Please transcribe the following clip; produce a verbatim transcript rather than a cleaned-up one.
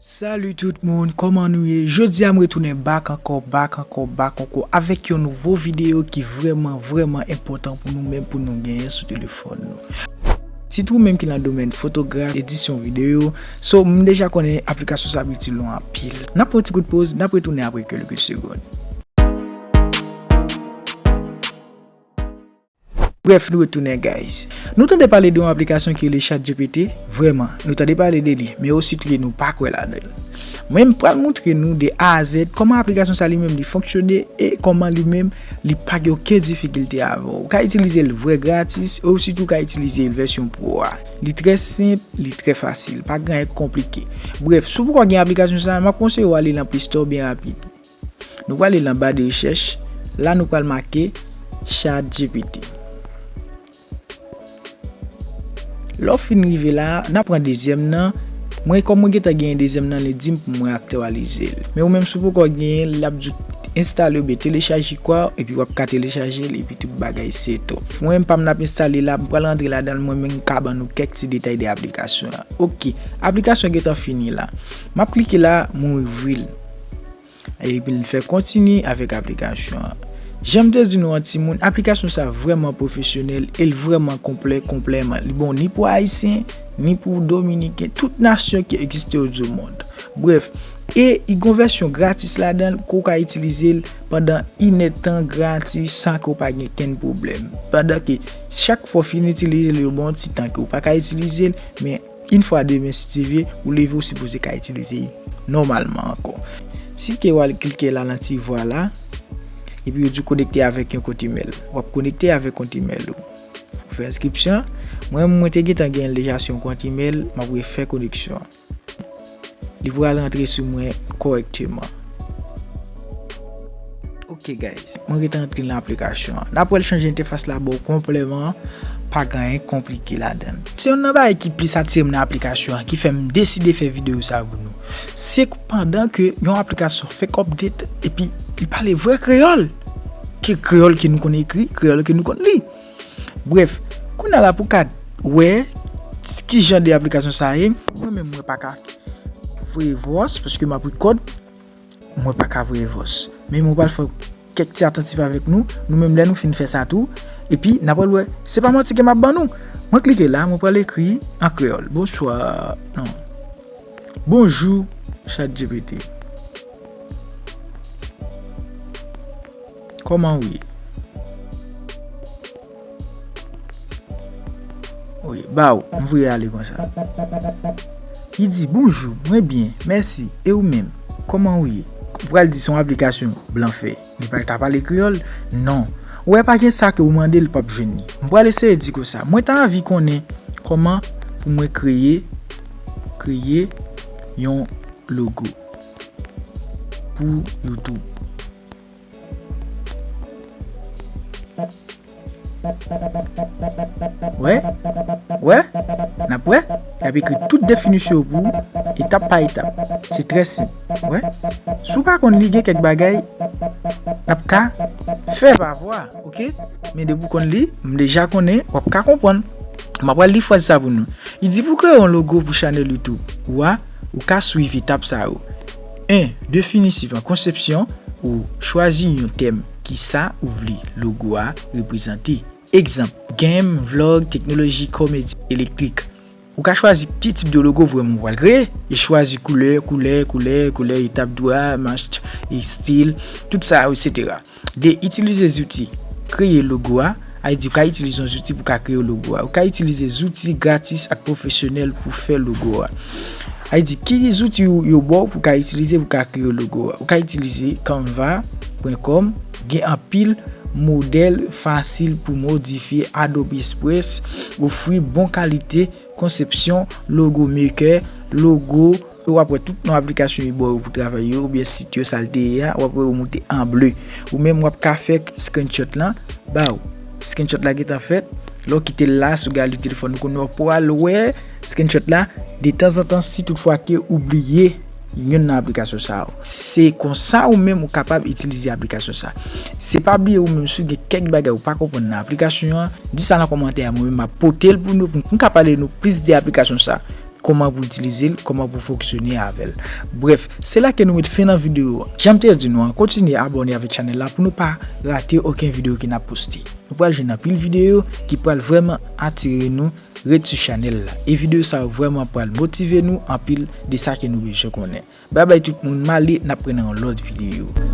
Salut tout moun, kòman nou ye? Jodi a m retounen back ankò, back ankò, back ankò avèk yon nouvo videyo ki vrèman, vrèman enpòtan pou nou menm, pou nou genyen sou telefòn nou. Sitou ou menm ki nan domèn fotograf, edisyon videyo, so m deja konnen aplikasyon sa ap itil nou anpil. N ap pran yon ti kout poz, n ap retounen apre kèlke segonn. Brèf, nou retounen, guys. Nou tande pale de yon aplikasyon ki rele ChatGPT? Vrèman, nou tande pale de li, men osi tou nou pa kwè ladan l. Mwen, m pral montre nou de A a Z kòman aplikasyon sa li menm li fonksyone e kòman li menm li pa gen okenn difikilte avè w. Ou ka itilize l vrè gratis, e osi tou ou ka itilize l vèsyon pro a. Li trè senp, li trè fasil, pa gen anyen k konplike. Brèf, si w poko gen aplikasyon sa, m ap konseye w ale nan Play Store byen rapid. Nou prale nan ba de rechèch, la nou pral make ChatGPT. Lè w fin rive la, n a pran dezyèm nan. Mwen, kòm mwen gentan genyen dezyèm nan, li di m pou mwen aktyalize l. Men ou menm, si w poko genyen l, l ap di w enstale oubyen telechaje kwa, epi w ap ka telechaje l, epi tout bagay se top. Mwen, m pa m n ap enstale la, m pral rantre ladan l, mwen menm, m ka ban nou kèk ti detay de aplikasyon an. Oke, aplikasyon gentan fini la. M ap klike la, mwen ouvri l. Epi l fè kontini avèk aplikasyon an. Jan m te di nou an timoun, aplikasyon sa vrèman pwofesyonèl e l vrèman konplè, konplèman. Li bon ni pou Ayisyen, ni pou Dominiken, tout nasyon ki egziste odyomond. Brèf, e li gon vèsyon gratis ladan l ke w ka itilize l pandan inèdtan gratis san ke w pa gen kenn pwoblèm. Pandan ke chak fwa w fin itilize l, yo ba w yon ti tan ke w pa ka itilize l, men yon fwa demen, si Dye vle, ou leve, ou sipoze ka itilize l nòmalman ankò. Si ke w al klike la nan ti vwa la, epi yo di w konekte avèk yon kont imèl. W ap konekte avèk kont imèl ou. Ou fè enskripsyon. Mwen, mwen te gentan genyen l deja sou yon kont imèl, m ap refè koneksyon an. Li pral rantre sou mwen kòrèkteman. Ok guys, mwen ret antre nan aplikasyon an. N ap wè l chanje entèfas la ba w konplèman, pa gen anyen konplike ladan l. Se youn nan bagay ki plis atire m nan aplikasyon an, ki fè m deside fè videyo sa pou nou. Se pandan ke yon aplikasyon fèk update, epi li pale vrè kreyòl. Ke kreyòl ke nou konn ekri, kreyòl ke nou konn li. Brèf, kounye a la pou w ka wè ki jan de aplikasyon sa ye, mwen menm mwen pa ka voye vòs, paske m ap record, mwen pa ka voye vòs. Men mwen pral fè kèk ti atantif avèk nou, nou menm lè nou fin fè sa tou, epi n ap wè, se pa manti ke m ap ban nou. Mwen klike la, mwen pral ekri an kreyòl. Bonswa, non. Bonjou, ChatGPT. Kòman ou ye? Wi, ba w, m voye ale konsa. Li di, bonjou, mwen byen, mèsi, e ou menm? Kòman ou ye? Ou pral di se yon aplikasyon blan fè. Li pral ka pale kreyòl? Non. Ou wè pa gen sa ke ou mande l p ap jwenn li. M pral eseye di konsa. Mwen ta anvi konnen kòman pou mwen kreye, kreye yon logo pou YouTube. Wè? Wè? N ap wè? Y ap ekri tout definisyon yo pou ou, etap pa etap. Se trè senp. Wè? Si w pa konn li, gen kèk bagay n ap ka fè pa vwa, oke? Men depi w konn li, m deja konnen, w ap ka konprann. M ap pral li fraz sa pou nou. Li di pou kreye yon logo pou chanèl YouTube ou a, ou ka swiv etap sa yo. En, definitivman, konsepsyon, ou chwazi yon tèm, kisa ou vle logo a reprezante. Egzanp, game, vlog, teknoloji, komedi, elektrik. Ou ka chwazi ki tip de logo vrèman ou pral kreye, e chwazi koulè, koulè, koulè, koulè, etap dwa, match, e stil, tout sa, etsetera. De, itilize zouti. Kreye logo a, sa vle di ou ka itilize yon zouti pou ka kreye logo a. Ou ka itilize zouti gratis ak pwofesyonèl pou fè logo a. Sa vle di ki zouti yo, yo ba w pou ka itilize pou ka kreye logo a. Ou ka itilize canva point com, gen anpil modèl fasil pou modifye. Adobe Express ofri bon kalite konsepsyon, Logo Maker, logo, w ap wè tout non aplikasyon yo ba w pou travay yo, oubyen sit yo, sa l te ye a, w ap wè yo moute an ble. Ou menm w ap ka fè screenshot lan, ba w. Screenshot la gentan fèt, lè w kite l la sou galri telefòn ou, kounye a w pral wè screenshot la detanzantan si toutfwa ke ou bliye youn nan aplikasyon sa yo. Se konsa ou menm ou kapab itilize aplikasyon sa. Se pa bliye ou menm si w gen kèk bagay ou pa konprann nan aplikasyon an, di sa nan kòmantè a, mwen menm m ap pote l pou nou, pou m ka pale nou plis de aplikasyon sa. kòman pou itilize l, kòman pou fonksyone avè l. Brèf, se la ke nou met fen nan videyo a. Jan m te di nou an, kontinye abòne avèk chanèl la pou nou pa rate okenn videyo ke n ap poste. Nou pral jwenn anpil videyo ki pral vrèman atire nou ret sou chanèl la. E videyo sa yo vrèman pral motive nou anpil de sa ke nou bezwen konnen. Babay tout moun, m ale, n ap pran nan yon lòt videyo.